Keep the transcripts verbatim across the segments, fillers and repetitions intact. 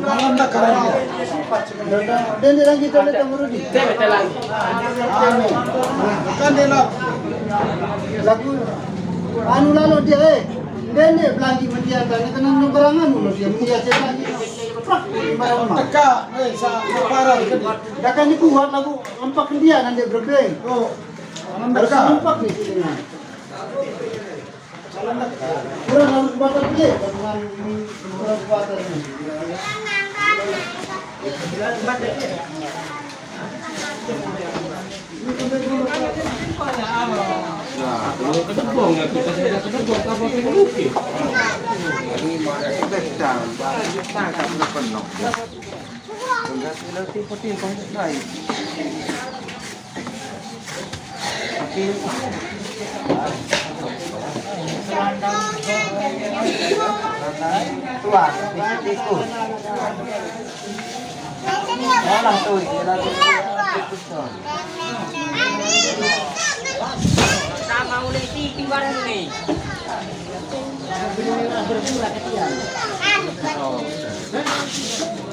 Malam tak keren. Dan dia lagi tak ada temurudi. Anu. Kan dia lah. Lagu anu lalu dia, eh. Dia ni belanja mendia, tanya kena nyeberangan dulu dia, mendia saya lagi. Prak, barang mah. Teka, eh, sa-, parah. Dah kan ni kuat lagu, empat dia nanti berbeng. Oh. Harus empat ni sini. Kurang harus batal beli dengan kurang batal. Nah, kalau kedebong ya kita sudah kedebong apa yang lucu? Ini mau ada sedang, tangkap penuh. Enggak sih, lo tipu-tipu lain. Tuan, di situ. Orang tu, dia lagi. Sama oleh tipu barang ni.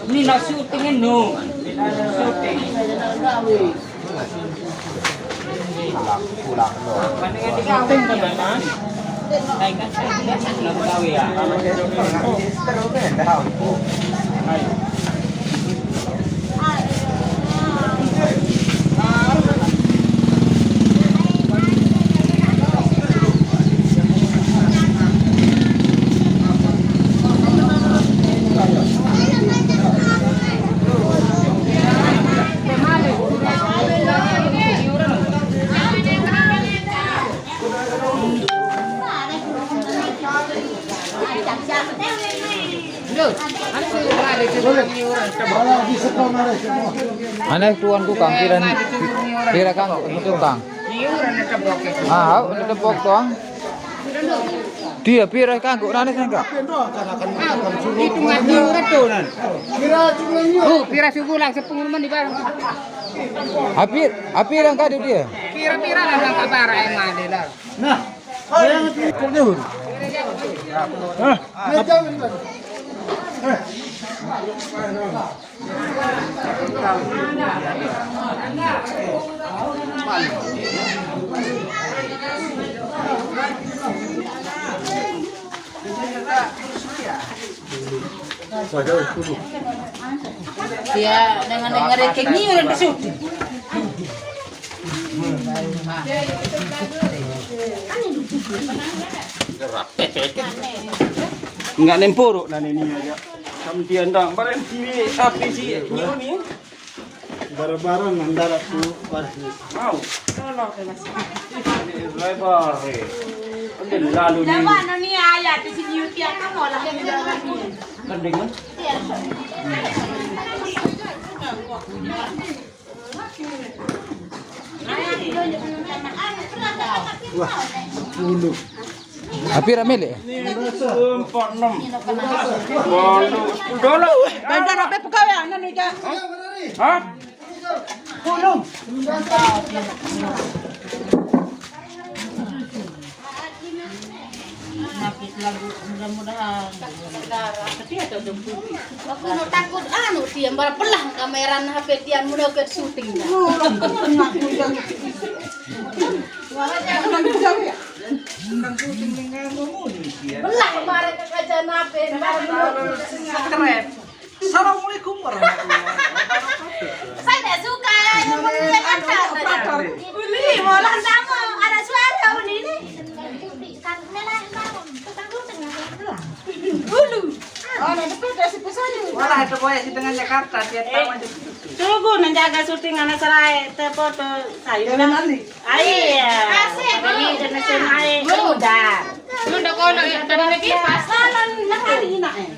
Ini nak syuting, no. Syuting. Pulang, pulang, no. Syuting, teman-teman. Nak gawe ya. Terus, eh, dah. Ayo. Aneh tuan tukang, pira, pira kang tukang. Ah, au, ini tepok tuang. Dia pira kang kok nane sangka. Itu nggak diurat tuh nan. Oh, pira suku lang sepuluh menit barang. Apir, apir yang kado dia. Pira-pira lah nang kapara emang deh lah. Nah, yang itu dia. Hah? Dia dengan dengar kayak gini orang bersyuting. Enggak nempuruk dan ini aja. Kamu dia ndang, barang sini api si ni ni. Barang-barang mendarat tu pasti. Mau. Lebar. Lalu ni. Dah mana ni ayat di sini uti akan olah ni. Kan dengan? Wah, sepuluh. Api rame le. Empat, enam. Walu. Udah lah. Bandar apa pegawai anak ni, Kak? Hah? Puluh. Sakit lagu, mudah-mudahan. Tapi ada jemput. Aku mau takut anu, dia malah pelah kameran H P dia, mudah ke syuting dah. Belah kemarin ke kaca nape, baru. Assalamualaikum warahmatullahi wabarakatuh. Saya tidak suka yang ngomongnya kasar saja. Uli, malah sama, ada suara uli ini. Dulu. Oh, ada dekat dari situ saja. Malah ada boya di tengah Jakarta, dia tahu aja. Tunggu, menjaga syuting anak serai, te foto saya. Jalan Ali. Ah, iya. Asik, Bang. Ini jenis yang naik. Udah. Udah kono ya, tadi lagi pas. Lalu, nah, hari ini, eh.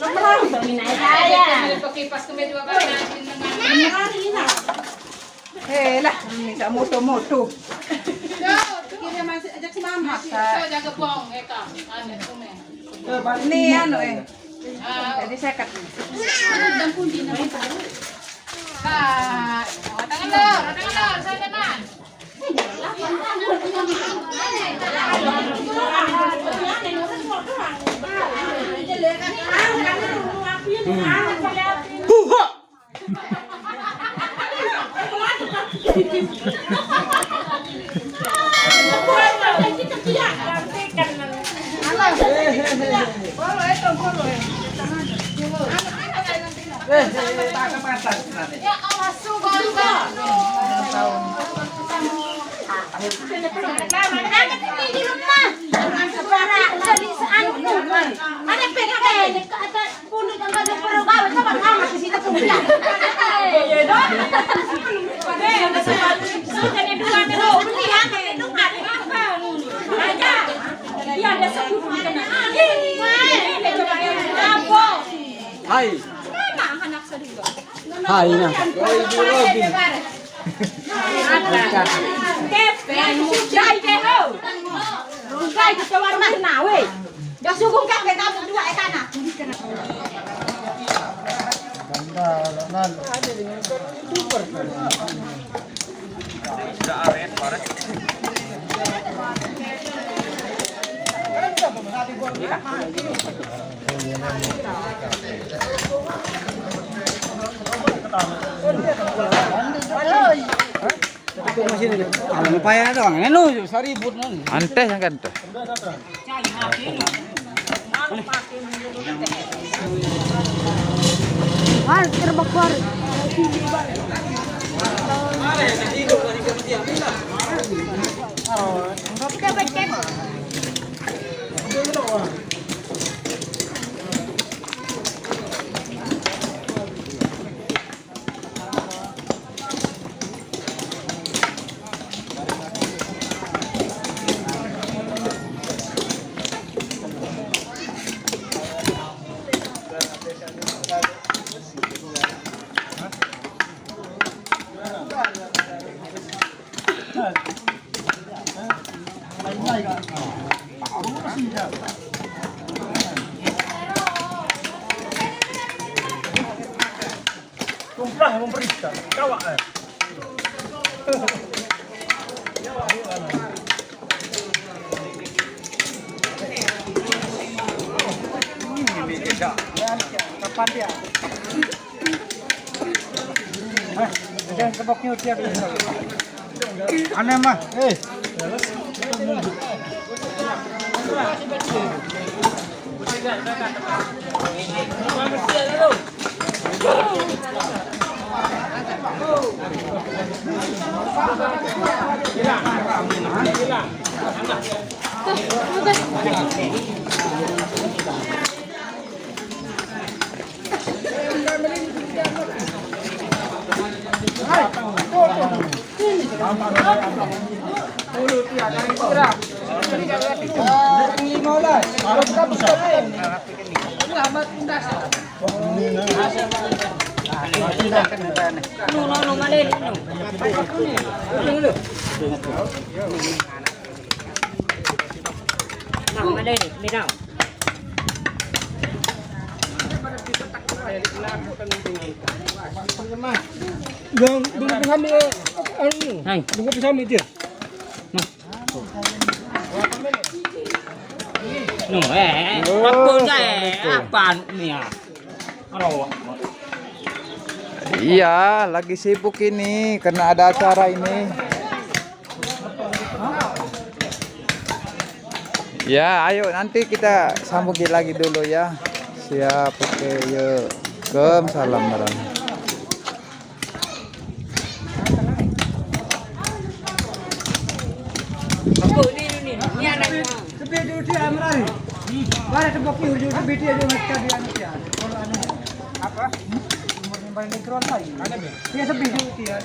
Lalu, bang, ini saya. Ada pakai pas kembali dua kali, nanti dengan hari ini. Eh, lah, ini tak moto-moto. Tuh, tuh. Kira masih ajak si Mama. Tuh, jaga buang, Eka. Ada, tuh, Meh. Ini anu, eh. Jadi saya kat. Ah, tangan lo, tangan lo, saya teman. Buha! Ya Allah, subhanallah. Anak ini di rumah. Jangan sembarang. Jadi seanu. Ada P K K. Pundut ang ganda, pero bawal ka maghamas sa sita pundut. Iya, no? Aja. Iya, ada sepuluh ka na. Apo. Hai. Mama, anak sa dulo. Hai na. Kepe, mudai ke ho. Mudai ke warung na, we. Dah subuh kan kita berdua, eh, sana. Halo. Alam paya doang, anu, saribut nun. Anteh yang kan teh. Wah, terbakar. Tumpah memeriksa, kawak, eh. Ini beda. Kapan dia? Eh, ada keboknya dia. Aneh mah, eh. Lê, lê nào. Yang, dulu kami, eh, anu, Hai. Dulu kami sambil dia. Nah. No, eh, Oh, apa saya? Assalamualaikum. Apa ni ya? Aduh. Iya, lagi sibuk ini karena ada acara ini. Ya, ayo nanti kita sambung lagi dulu ya. Siap, oke, yuk. Kem, salam bareng. Apa ni, ni, ni? Ni anak. Sepi dulu dia merari. Mana tempat ni, hujung sepi dia, dia nak cari anak dia. Kalau anak. Apa? Umur yang paling kecil lagi. Ada, Bang? Dia sepi dulu dia.